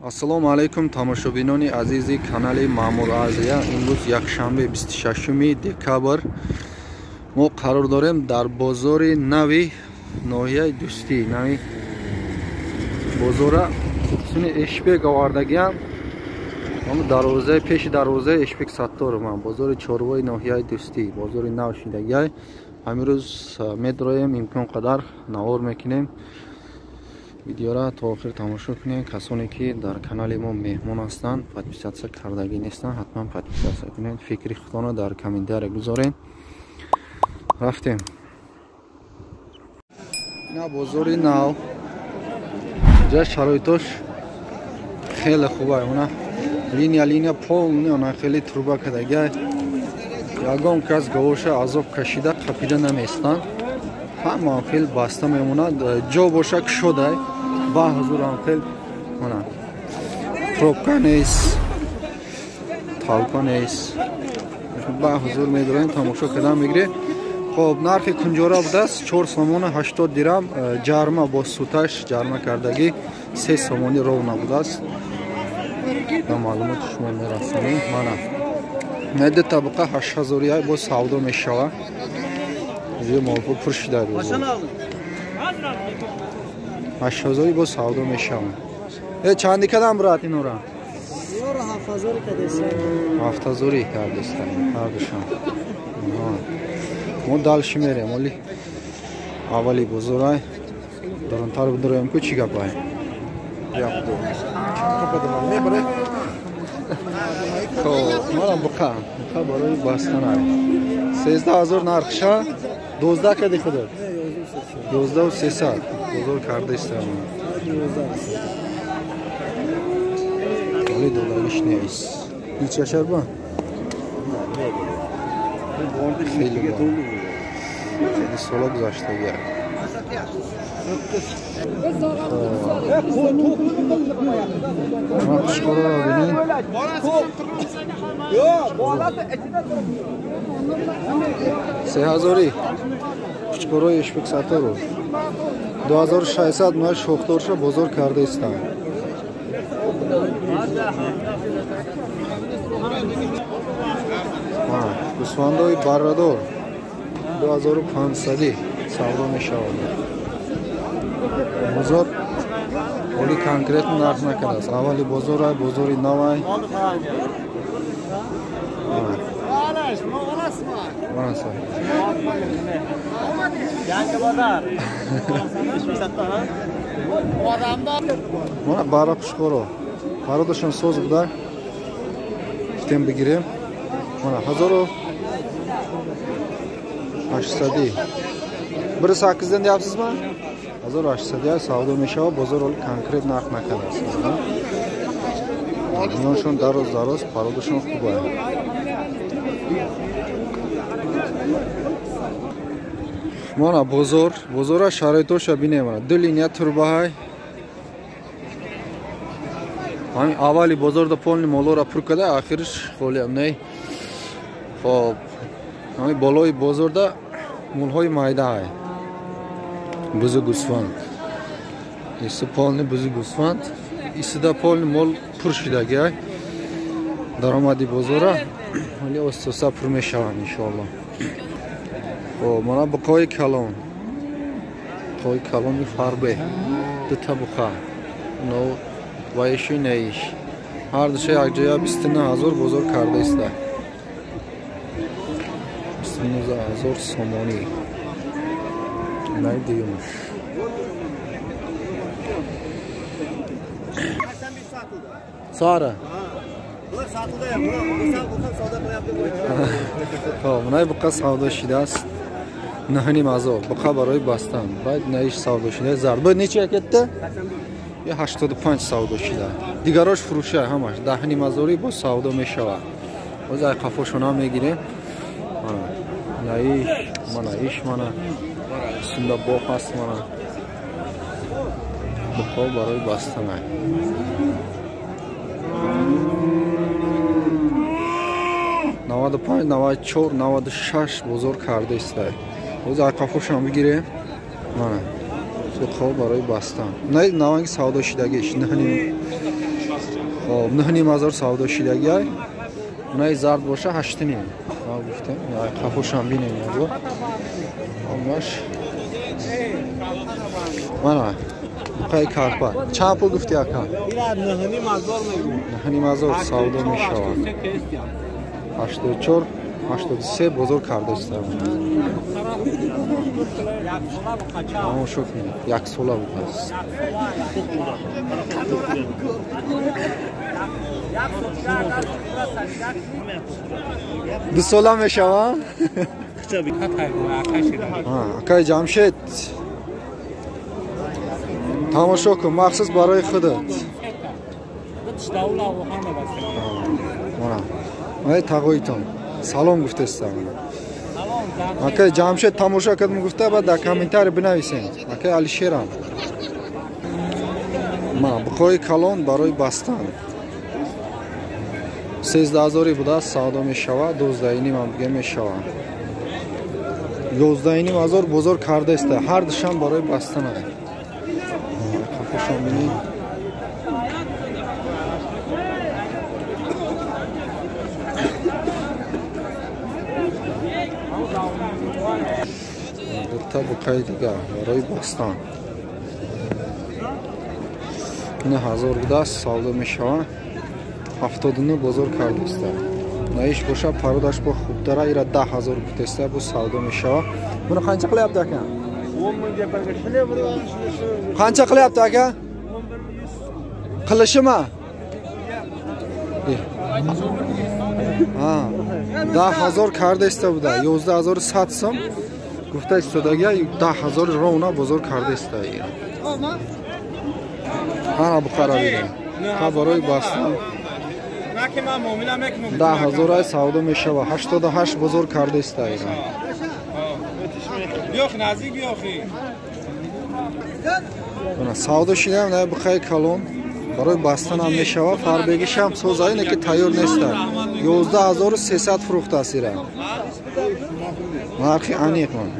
Ассалому алайкум тамошобинони азизи канали Маъмур Азия. Имрӯз якшанбе 26 декабр. Мо қарор дорем дар бозори нави ноҳияи Дӯстӣ. Нави бозора суни Эшбек овардагиам. Дарвозаи пеши дарвозаи Эшбек Сатторов ман бозори чорвои ноҳияи Дӯстӣ, бозори нав шидагиай. Ҳамин рӯз медроем, имкон қадар навор мекунем. Видеора то охир тамошо кунед. Касоне ки дар канали мо меҳмон ҳастанд, подписатсия кардагӣ нестанд, ҳатман подписатсия кунед. Фикри худтонро дар комментария гузоред. Рафтем. Ина бозори нав. Инҷа шароитош хеле хуб ай. Она линия линия полный, она хеле труба кардагиай. Ягон кас говоша азоб кашида қапида наместанд. Ҳама хел баста мемонад. Ҷо боша кушодай. Ба ҳузурам хел мана пробка нест, толпа нест. Ба ҳузур медорем, тамошо кардан мегирем. Хоб, нархи кунҷора будааст 4 сомона 80 дирам, ҷарма бо суташ ҷарма кардагӣ 3 сомони ровна будааст. Ба маълумоти шумо мерасонем. Мана ду табақа 8000 бо савдо мешавад. Зиё молҳо пур шуда бозор. 8000 бо савдо мешавад. Чанди кадам брат инора? 7000 кадестан. 7000 кадестан ҳардушон. Мо дальше мерем. Оли аввали бозорай. Дарунтар бидроем ку чӣ гапай? Хоб, манам буқа. Буқа барои бастанай. 13000 нархша. 12 кади худат? 11300. Бозор карда истам. Оли додагиш нест. Неча шарба? Хеле бо. Сола гузаштагӣ. Ман қушқоро бинед. 3000 қучқорои Эшбек Сатторов. 2600 ман шохторша бозор карда истам. Гӯсфандои баррадор 2500 савдо мешавад. Бозор оли конкретно нарх накардааст. Аввали бозор, бозори навай. Мана бара қушқоро. Пародашон соз буда. Гуфтем бигирем. Мана 1800. 1.8-дан deyapsizmi? 1800 савдо мешавад. Бозор оли конкрет нарх накардааст. Иношон дароз дароз, пародашон хуб аст. Мана бозор, бозора шароитоша бинем. Мана ду линия турбаҳай. Ҳамин аввали бозорда полни молора пур карда, ахириш холиам не. Хоб, ҳамин болои бозорда мулҳои майдаҳай. Бузу гӯсфанд. Ису полни бузу гӯсфанд. Исуда полни мол пур шудагиай. Даромади бозора вале оста-оста пур мешаванд иншоалло. Хоб, мана буқои калон. Буқои калони фарбе. Дута буқа. Но ваишу неиш. Ҳар душа якҷоя 29000 бозор карда иста. 29000 сомонӣ. Най дуюмаш. Сара. Хоб, най буқа савдо шидааст. 9500 буқа барои бастан. Баъд наиш савдо шуда зард. Баъд неча кетта? 85 савдо шуда. Дигарош фурӯша ҳамаш 10500 бо савдо мешавад. Боз ай қафошона мегирем. Мана наиш, мана иш, мана сунда боқ ҳаст, мана буқо барои бастан. 95, 94, 96 бозор карда истад. Боз ай қафошам бигирем. Мана буқо барои бастан. Наванги савдо шидагиш 9.5. Хоб 9,5 ҳазор савдо шидагиай. Унаи зард боша 8,5. Ма гуфтем, қафошам бинем ябо. Амаш. Мана буқаи карпа. Чанд пул гуфти ака? Ира 9,5 ҳазор мегӯ. 9,5 ҳазор савдо мешавад. 84 83 бозор карда истода. Тамошо кунед, яксола будааст. Дусола мешавад? Акай Ҷамшед, тамошо кун, махсус барои худат. Мана тағоитон салом гуфтестам. Акай Ҷамшед тамошо кардам гуфта, баъд дар комментарий бинависем. Акай Алишерам. Ма буқои калон барои бастан 13 ҳазори будааст, савдо мешавад, 12,5 ҳам дига мешавад. 11,5 ҳазор бозор кардаиста, ҳар душам барои бастан. Қафошон бинед. Дута буқаи дигар барои бастан 9 ҳазор будааст, савдо мешавад. 79 бозор кардаиста. Наиш боша пародаш бо хубтара, ира 10 ҳазор гуфтаиста, бо савдо мешавад. Буни қанча qilyapti aka? Qancha qilyapti aka? Qilishimi? Ha, 10 ҳазор кардаиста буда, 11 ҳазори 100 сом гуфта истодага, 10 ҳазор ровно бозор кардаиста. Ҳана буқара бинем. Та барои бастан 10 ҳазорай савдо мешавад, 88 бозор кардаиста. Савдо шидам на буқаи калон барои бастан ҳам мешавад, фарбегишам соза, ине ки тайёр неста. 11 ҳазору 300 фурӯхтааст ира. Нархи аниқ ман.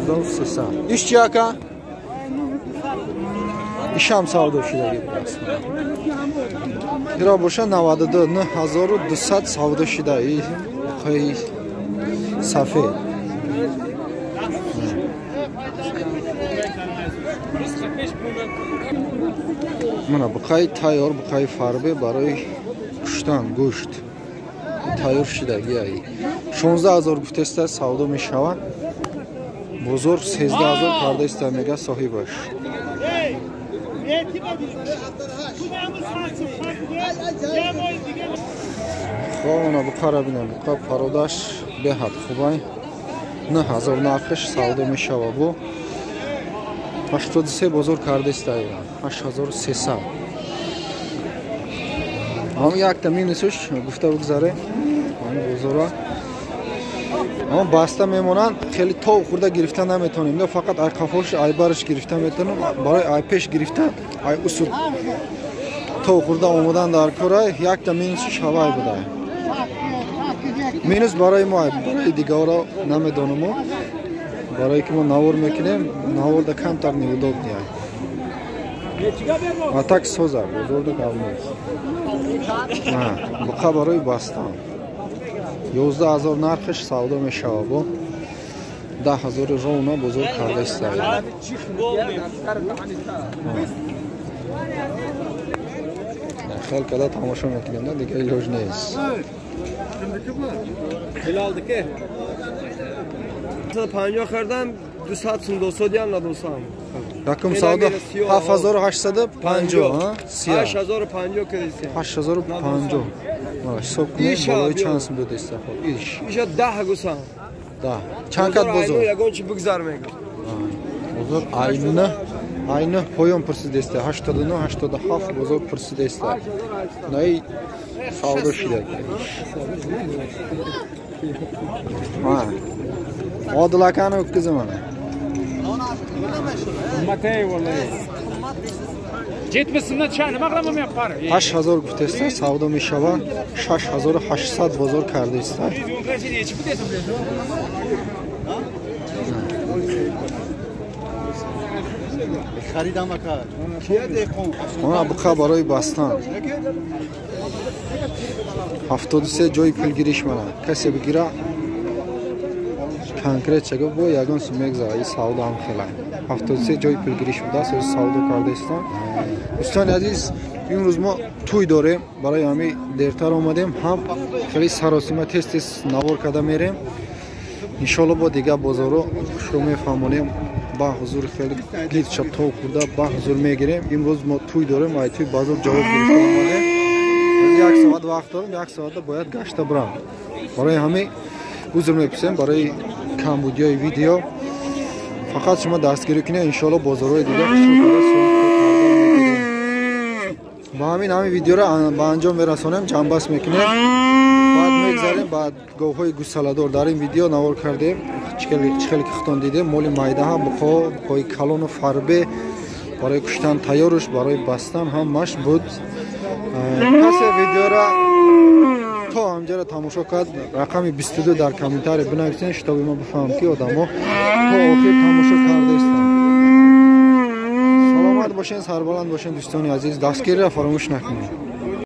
11 300. Иш чи ака? Ишам савдо шидаги будааст. Ира боша 92 9200 савдо шида. И буқаи сафед. Мана буқаи тайёр, буқаи фарбе барои куштан, гӯшт. Тайёр шидаги ай. 16 ҳазор гуфтаиста, савдо мешавад. Бозор 13 ҳазор кардаиста, мега соҳибаш. Хоб, ана буқара бинем, буқа пародаш беҳад хубай. 9 ҳазор нархиш, савдо мешавад бо. 83 бозор кардаиста, 8300. Ҳам якта минусш гуфта бигзаре, ҳам бозора. Ама баста мемонанд, хеле тов хӯрда гирифта наметавонем. На фақат ай қафош, ай бараш гирифта метавонем. Барои ай пеш гирифта, ай усул тов хӯрда омодан дар кора, якта минусш ҳавай буда. Минус барои мо, барои дигарро намедонам. Барои ки мо навор мекунем, наворда камтар неудобный. А так соза, бозорда гап нест. Буқа барои бастан 11 ҳазор нархиш, савдо мешавад, бо 10 ҳазори ровно бозор кардаиста. Хел када тамошо мекунем, да, дига илоҷ нест. 50 хардам, 200 сум досодиам надосам. Якум савдо 7850, сия. 8050 кардисем. 8050. Мана ҳисоб кунем, болои чанд сум додаиста хоб. Иш. Иша 10 гусам. 10. Чанд кат бозор? Ягон чи бигзар мега. Бозор айна айна поён пурсидаиста, 89 87 бозор пурсидаиста. Наи савдо шидаги. Ha. Odil akani o'tkazaman mana. 70 so'mdan tushadi, nima qilaman men qara? 8000 гуфтаиста, савдо мешавад, 6800 бозор кардаиста. Она буқа барои бастан. 73 ҷои пулгириш мана. Касе бигира конкрет чага бо ягон сум мегзара. И савдо ҳам хелай. 73 ҷои пулгириш будааст, ҳозир савдо кардаистам. Дӯстони азиз, имрӯз мо тӯй дорем, барои ҳамин дертар омадем, ҳам хеле саросима тез-тез навор карда мерем. Иншоалло бо дигар бозорро хушро мефаҳмонем, ба ҳузур хеле гирдша тов хӯрда ба ҳузур мегирем. Имрӯз мо тӯй дорем, ай тӯй базор ҷавоб гирифта омадем. Як соат вақт дорем, як соата бояд гашта бирам. Барои ҳамин узр мепурсем барои камбудиҳои видео. Фақат шумо дастгирӣ кунед, иншоалло бозорҳои дигар хушро карда мегирем. Ба ҳамин видеоро ба анҷом мерасонем, ҷамъбаст мекунем. Баъд мегзарем ба говҳои гусаладор. Дар ин видео навор кардем, чӣ хеле ки худтон дидем, моли майда ҳам, буқои калону фарбе барои куштан тайёруш, барои бастан ҳамаш буд. Касе видеоро то ҳамҷаро тамошо кард, рақами 22 дар комментария бинависед, шитоби ма бифаҳмам ки одамо то охир тамошо кардаистанд. Саломат бошед, сарбаланд бошед, дӯстони азиз, дастгириро фаромӯш накунед.